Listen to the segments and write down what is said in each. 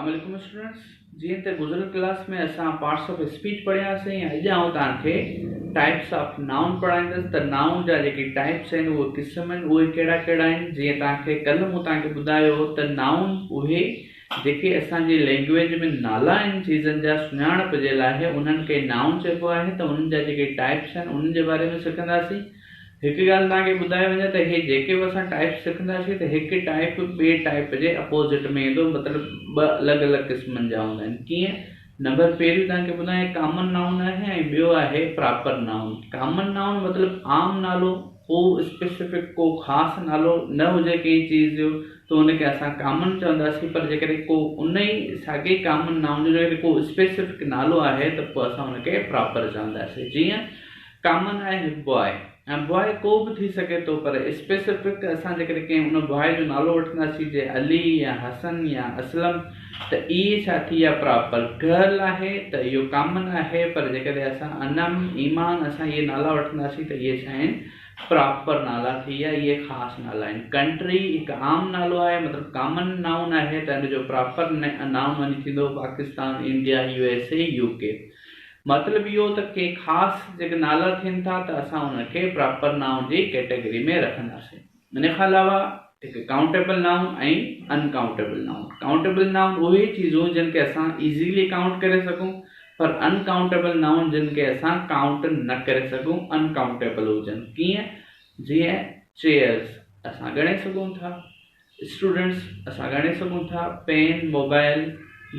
اسلام عليڪم اسٽوڊنٽس جيئن ته گذريل ڪلاس ۾ اسان پارٽس آف اسپيچ پڙهياسين ۽ اڄ آئون توهان کي ٽائپس آف نائون پڙهائيندس ته نائون جا جيڪي ٽائپس آهن اهي قسم آهن اهي ڪهڙا ڪهڙا آهن جيئن توهان کي ڪلهه مون توهان کي ٻڌايو هو ته نائون اهي جيڪي اسان جي لينگويج ۾ نالا آهن چيزن جا سڃاڻپ جي لاء انهن کي نائون چئبو آهي ته انهن جا جيڪي ٽائپس آهن انهن جي باري ۾ سکنداسين هڪ ڳالهه توهان کي ٻڌائي وڃان ته هي جيڪي به اسان ٽائپس سکنداسين ته هڪ ٽائپ ٻئي ٽائپ جي اپوزٽ ۾ ايندو مطلب ٻه الڳ الڳ قسمن جا هوندا آهن ڪيئن نمبر پهريون توهان کي ٻڌايان ڪامن نائون آهي ۽ ٻيو آهي پراپر نائون ڪامن نائون مطلب عام نالو ڪو اسپيسفڪ ڪو خاص نالو نه هجي ڪنهن چيز جو ته ان کي اسان ڪامن چونداسين پر جيڪڏهن ڪو ان ئي ساڳئي ڪامن نائون جو جيڪڏهن ڪو اسپيسفڪ نالو آهي ته پوء اسان ان کي پراپر چونداسين جيئن ڪامن آهي هڪ بواء ۽ بواء ڪو به ٿي سگهي ٿو پر اسپيسفڪ اسان جيڪڏهن ڪنهن ان بواء جو نالو وٺنداسين جي علي يا حسن يا اسلم ته اهي ڇا ٿي ويا پراپر گرل آهي ته اهو ڪامن آهي پر جيڪڏهن اسان انم ايمان اسان اهي نالا وٺنداسين ته اهي ڇا آهن پراپر نالا ٿي ويا اهي خاص نالا آهن ڪنٽري هڪ عام نالو آهي مطلب ڪامن نائون آهي ته ان جو پراپر نائون وڃي ٿيندو Pakistan India U S A U K مطلب اهو ته ڪي خاص جيڪي نالا ٿين ٿا ته اسان انهن کي پراپر نائون جي ڪيٽيگري ۾ رکنداسين. ان کان علاوه هڪ ڪائونٽيبل نائون ۽ ان ڪائونٽيبل نائون. ڪائونٽيبل نائون اهي چيزون جن کي اسان ايزيلي ڪائونٽ ڪري سگهون پر ان ڪائونٽيبل نائون جن کي اسان ڪائونٽ نه ڪري سگهون ان ڪائونٽيبل هجن. ڪيئن؟ جيئن چيئرز اسان ڳڻي سگهون ٿا. اسٽوڊنٽس اسان ڳڻي سگهون ٿا، پين، موبائل،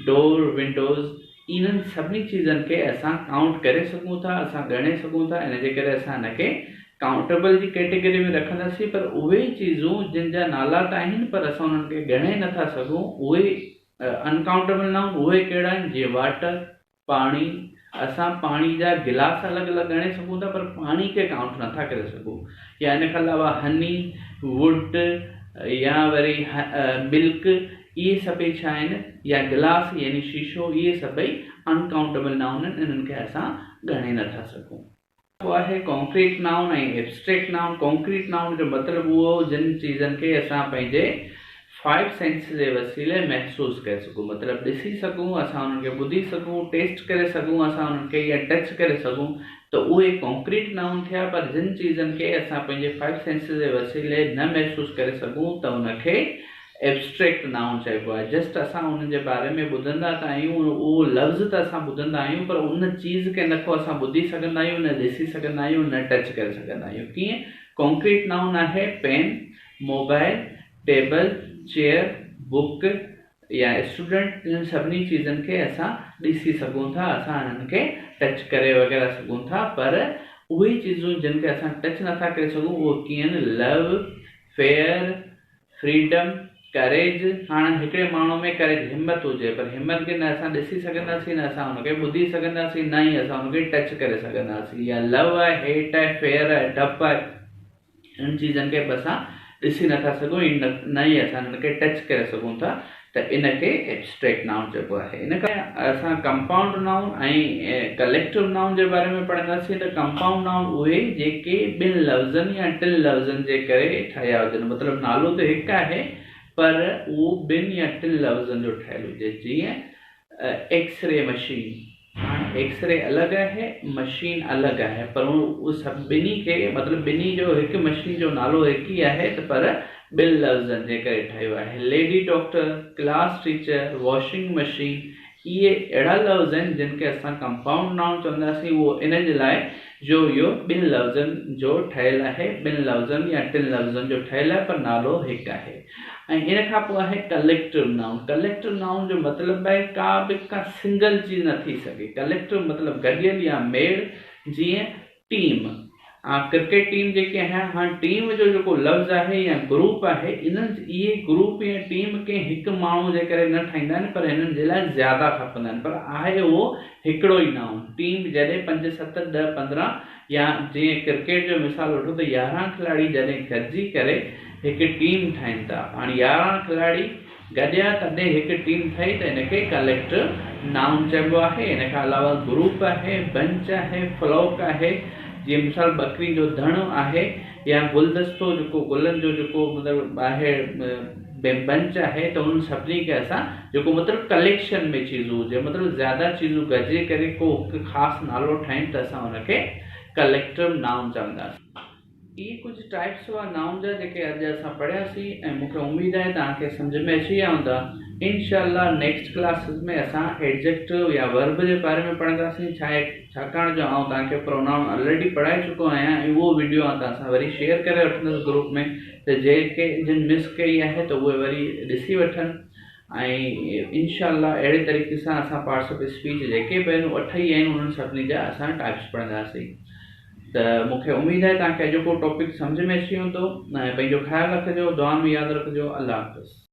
ڊور، ونڊوز انهن سڀني چيزن کي اسان ڪائونٽ ڪري سگهون ٿا، اسان ڳڻي سگهون ٿا ان جي ڪري اسان ان کي ڪائونٽيبل جي ڪيٽيگري ۾ رکنداسين پر اهي چيزون جن جا نالا ته آهن پر اسان انهن کي ڳڻي نٿا سگهون اهي انڪائونٽيبل نائون اهي ڪهڙا آهن جيئن واٽر، پاڻي، اسان پاڻي جا گلاس الڳ الڳ ڳڻي سگهون ٿا پر پاڻي کي ڪائونٽ نٿا ڪري سگهون يا ان کان علاوه هني، ووڊ يا وري ملڪ اهي سڀئي ڇا آهن يا گلاس يعني شيشو اهي سڀئي ان ڪائونٽيبل نائون آهن انهن کي اسان ڳڻي نٿا سگهون. پوء آهي concrete noun ۽ abstract noun. Concrete noun جو مطلب اهو جن چيزن کي اسان پنهنجي فائيو سينس جي وسيلي محسوس ڪري سگهون مطلب ڏسي سگهون، اسان انهن کي ٻڌي سگهون، ٽيسٽ ڪري سگهون اسان انهن کي يا ٽچ ڪري سگهون ته اهي ڪانڪريٽ نائون ٿيا پر جن چيزن کي اسان پنهنجي فائيو سينس جي وسيلي نه محسوس ڪري سگهون ته ان کي ائبسٽريڪٽ نائون چئبو آهي. جسٽ اسان انهن جي باري ۾ ٻڌندا ته آهيون، اهو لفظ ته اسان ٻڌندا آهيون پر ان چيز کي نه ڪو اسان ٻڌي سگهندا آهيون، نه ڏسي سگهندا آهيون، نه ٽچ ڪري سگهندا آهيون. ڪيئن ڪانڪريٽ نائون آهي pen, mobile, table, chair, book يا اسٽوڊنٽ انهن سڀني چيزن کي اسان ڏسي سگهون ٿا، اسان انهن کي ٽچ ڪري وغيره سگهون ٿا پر اهي چيزون جن کي اسان ٽچ نٿا ڪري سگهون اهي ڪيئن لو، فيئر، فريڊم، ڪريج، هاڻ هڪڙي ماڻهو ۾ ڪريج، همت، هجي پر همت کي نه اسان ڏسي سگهنداسين نه اسان ان کي ٻڌي سگهنداسين نه ئي اسان ان کي ٽچ ڪري سگهنداسين يا لو آهي، هيٽ آهي، فيئر آهي، ڊپ آهي انهن چيزن کي به اسان ڏسي نٿا سگهون ۽ نه ئي اسان انهن کي ٽچ ڪري سگهون ٿا ته ان کي ائبسٽريڪٽ نائون چئبو آهي. ان کان اسان ڪمپائونڊ نائون ۽ ڪليڪٽو نائون جي باري ۾ پڙهنداسين ته ڪمپائونڊ نائون اهي جيڪي ٻن لفظن يا ٽن لفظن جي ڪري ٺهيا هجن مطلب نالو ته هڪ آهي پر اهو ٻن يا ٽن لفظن جو ٺهيل هجي جيئن ايڪس ري مشين هاڻ ايڪس ري الڳ آهي مشين الڳ آهي پر اهو سڀ ٻنهي کي مطلب ٻنهي جو هڪ مشين جو نالو هڪ ئي آهي ته پر ٻن لفظن جي ڪري ٺهيو آهي lady doctor, class teacher, washing machine اهي اهڙا لفظ آهن جن کي اسان ڪمپائونڊ نائون چونداسين اهو ان جي لاء جو اهو ٻن لفظن جو ٺهيل آهي ٻن لفظن يا ٽن لفظن جو ٺهيل آهي پر نالو هڪ آهي. ۽ ان کان پوء آهي ڪليڪٽو نائون. ڪليڪٽو نائون جو مطلب آهي ڪا به ڪا سنگل چيز نه ٿي سگهي. ڪليڪٽو مطلب گڏيل يا ميڙ جيئن ٽيم. ڪرڪيٽ ٽيم جيڪي آهي هاڻ ٽيم جو جيڪو لفظ آهي يا گروپ آهي انهن اهي گروپ يا ٽيم ڪنهن هڪ ماڻهو جي ڪري نه ٺاهيندا آهن پر هنن جي لاء زياده کپندا آهن پر آهي اهو هڪڙو ئي نائون. ٽيم جڏهن پنج ست ڏهه 15 يا جيئن ڪرڪيٽ جو مثال وٺو ته 11 کلاڙي جڏهن گڏجي ڪري هڪ ٽيم ٺاهين ٿا. هاڻي 11 کلاڙي گڏيا تڏهن هڪ ٽيم ٺهي ته ان کي ڪليڪٽو نائون چئبو آهي. ان کان علاوه گروپ آهي، بنچ آهي، فلاڪ آهي، جيئن مثال ٻڪرين جو ڌڻ آهي يا گلدستو جيڪو گلن جو جيڪو مطلب آهي بنچ آهي ته انهن سڀني کي اسان جيڪو مطلب ڪليڪشن ۾ چيزون هجي مطلب زياده چيزون گڏجي ڪري ڪو هڪ خاص نالو ٺاهين ته اسان ان کي ڪليڪٽو نائون چونداسين. اهي ڪجهه ٽائپس هئا نائون جا جيڪي اڄ اسان پڙهياسين ۽ مون کي اميد آهي توهان کي سمجهه ۾ اچي ويا هوندا. انشاء الله نيڪسٽ ڪلاسز ۾ اسان ايڊجيڪٽو يا ورب جي باري ۾ پڙهنداسين ڇا ڇاڪاڻ جو آئون توهان کي پرونائون الريڊي پڙهائي چڪو آهيان ۽ اهو وڊيو آئون توهان سان وري شيئر ڪري وٺندس گروپ ۾ ته جيڪي جن مس ڪئي آهي ته اهي وري ڏسي وٺن ۽ انشاء الله اهڙي طريقي سان اسان پارٽس آف اسپيچ جيڪي به آهن اٺ ئي آهن انهن سڀني جا اسان ٽائپس پڙهنداسين ته مون کي اميد آهي توهان کي اڄوڪو ٽاپڪ سمجهه ۾ اچي ويندو ۽ پنهنجو خيال رکجو دعائن ۾ ياد رکجو الله حافظ.